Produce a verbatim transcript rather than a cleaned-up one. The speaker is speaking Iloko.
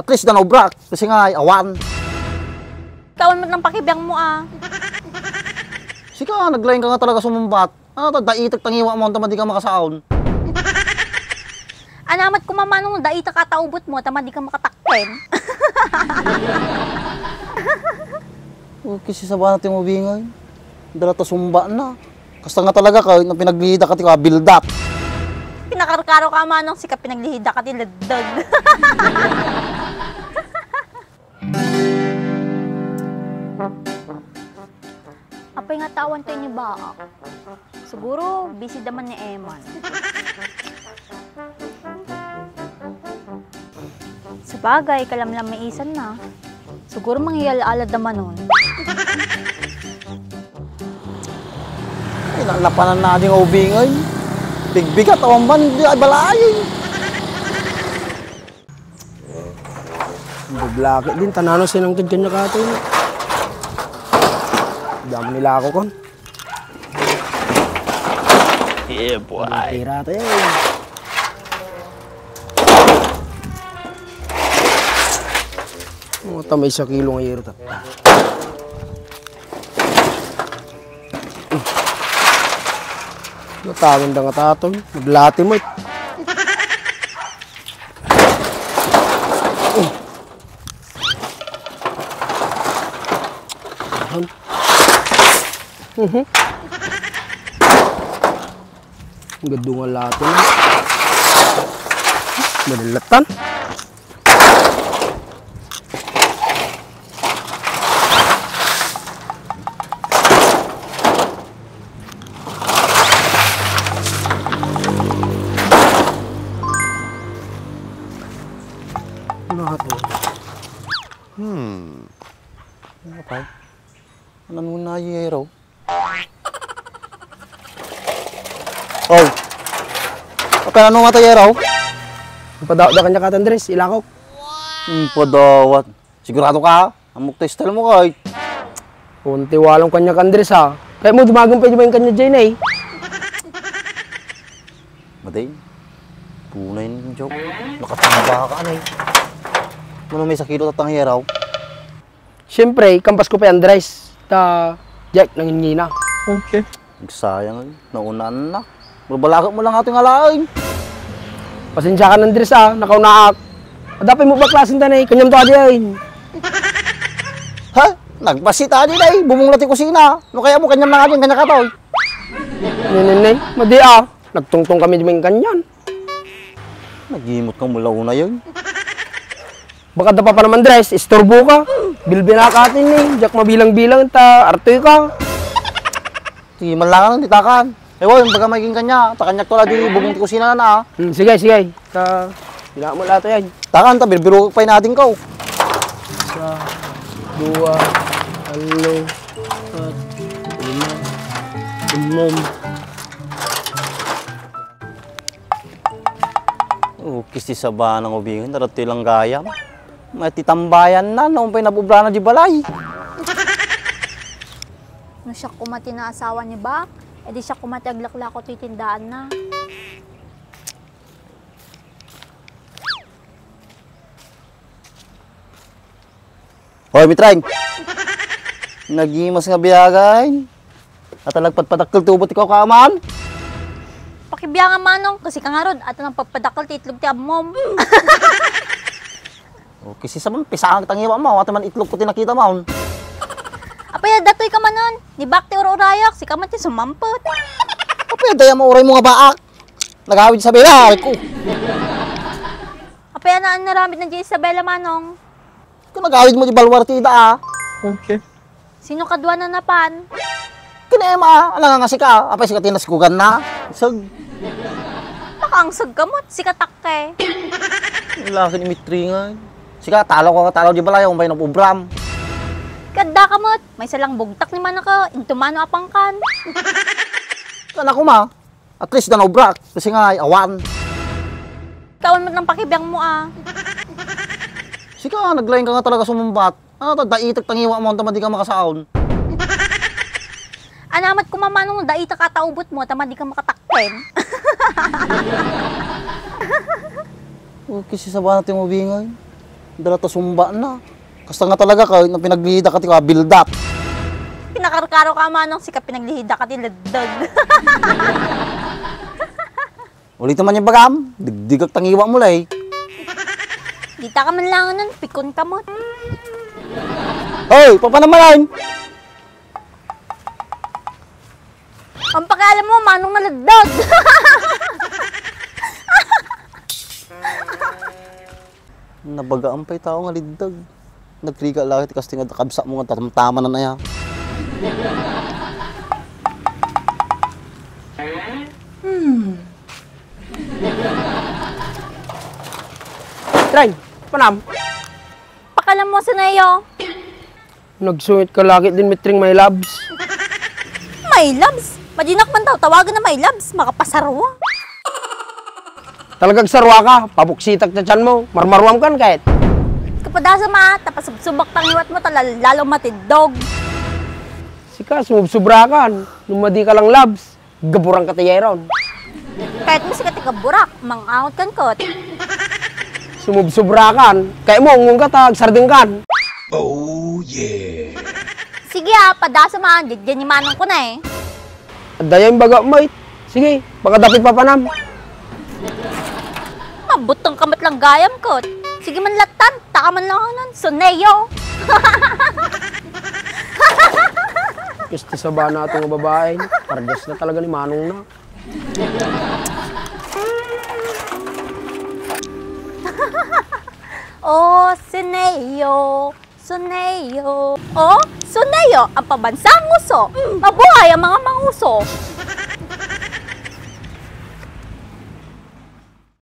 At least, dan obrak. Kasi nga, ay awan. Kawan met lang pakibiang mo, ah. Sika, naglaing ka nga talaga sumumbat. Ano to, daitek tangiwa mo, anta madi ka makasaon. Anamat kumamanong daitek a taubot mo, anta madi ka makatakpen. Okay, si sabana ti mabingay. Dala ta sumba na. Kasta nga talaga ka, na pinaglihida ka ti kabildak. Pinakarkaro ka manong sika pinaglihida ka ti leddeg. Apay nga tawan tayo ni Baak? Siguro, busy daman ni Eman. Sabagay, kalamlamaisan na. Siguro, mangyal-alad naman nun. Ay, nalapanan na ding ubingay. Bigbigat, awan man, di ay balayin. Bublaki din, tanano sinangkid kanya kato. Damo nila ako kon. Yeah, boy. Pira tayo. Mga tamay sa kilo nga yero, tatta. Natangan da nga tatoy. Naglati mo, eh. Ahem. Mhm. Ang gadungan lahat yun. Malilatan. Ano nga to? Hmm. Ano pa? Ano muna yung hero? Oy. Akan ano nga tayo raw? Ang padawat da kanya ka, Andres, ilakok. Ang padawat. Sigurado ka? Amok ta style mo kay. Kunti walong kanya ka, Andres, ha. Kaya mo dumagan pa yung kanya dyan, eh. Maday. Tunay ng joke. Nakatamba ka, ano, eh. Mano may sakilo tatang hero? Siyempre, kampas ko pa yan, Andres. Ta, Jack, nangingina. Okay. Nagsayang, eh. Naunaan na. Balbalakak mo lang ato nga laeng. Pasensya ka na, Andres, ah. Nakaunaak. Adapay mo ba klasen ta na, eh? Kanyam to adi, ay. Ha? Nagpasit adi, ay. Bumungla ti kusina. No kaya mo, kanyam na nga din, kanya ka to, eh. Ninenay, madi, ah. Nagtungtong kami di kanyan. Nagimot ka mula una, yun. Baka da pa naman, Andres, istorbo ka. Bilbina ka atin, eh. Diak mabilang-bilang, ta artoy ka. Sige man lang, ano, di takan. Eh, wa, yung baga maging kanya, takanyak to la di bubong ti kusina na, ah. Hmm, sige, sige. Ta, bila mo lahat yan. Takan, ta, birbiro pa yung ating ko. Isa, dua, talo, apat, lima, unom. Oh, kisti sabana nga ubingin, darato lang gayam. Mati tambayan na, naon pa'y nabubrana di balay. No siya kuma ti naasawa ni Bak, edi siya kuma ti aglaklako ti tindaan na. Hoy, Mitreng! Nagimas nga biyagan. At nagpadpadakkel ti ubot ti kaukaman. Pakibiangan manong, kasi ka ngarud, at nagpadpadakkel ti itlog ti ammom. O, kasi sa man, pisang tangiwa mo, at man itlog ko tinakita mo. Apay, datoy ka manon. Ni Bak ti ur-urayak, sika man ti sumampot. Apay, daya mo uray mo nga baak. Nagawid sa bela, ko. Apay, anaan naramid na di Isabela manong? Kung nagawid mo di balwar ti ida, ah. Okay. Sino kadua na napan? Kini Emma, ah. Ano nga nga sika, ah? Apay sika tinaskugan na. Sag. Nakaangsag ka mo, sika takke. Laki ni Mitringan. Sika, talo ka, talo di balay, kung pa'y nabubram. Kadda ka mo, may salang bugtak ni manaka, intumano apangkan. Kana kuma, at least na obrak, kasi nga ay awan. Kawan mo lang pakibiang mo, ah. Sika, naglaing ka nga talaga sumumbat. Ano to, daitek tangiwa mo, anta madi ka makasaon. Anamat kumamanong daitek a taubot mo, anta madi ka makatakpen. Okay, si sabana ti mabingay. Dala ta sumba na. Kasta nga talaga ka, no pinaglihida ka ti kabildak. Pinakarkaro ka, Manong, sika pinaglihida ka ti leddeg. Ulitem man yung bagam, digdigak tangiwa mo lay. Dita ka man lang nun, pikon ka mo. Hoy, papanamanan! Ang pakialam mo, Manong, naleddeg. Nabagaan pay tao nga leddeg. Nagrigat la ti kasting adda kabsat mo nga tamtamanan aya. Hmm. Tren, panam. Pakialam mo, Suneo. Nagsungit ka lagi din, Mitring, my loves. My loves? Madinak man daw tawagan na my loves, makapasarwa. Talagang sarwa ka, pabuksitak ta tiyan mo, marmarwam kan ket. Kapadasa ma, tapasubsubak tangiwat mo, ta lal-, lalo matiddog. Sika, sumubsubra kan, no madi ka lang loves. Gaburan ka ti yeron. Kahit mo sika ti gaburak, mangangot kan kot. Sumubsubra kan, kaya mo, ungon ka ta, agsardeng kan. Oh, yeah. Sige ah, padasa man, didian ni Manong ko na eh. Adda yung baga mo eh. Sige, pakadapit papanam. Mabutong ka met lang gayam kot. Sige man latan, taka man lang nun, Suneo. Gusto sa ba na itong babae? Pardas na talaga ni Manong na. Oh, Suneo, Suneo. Oh, Suneo, ang pabansang uso. Mabuhay ang mga manguso.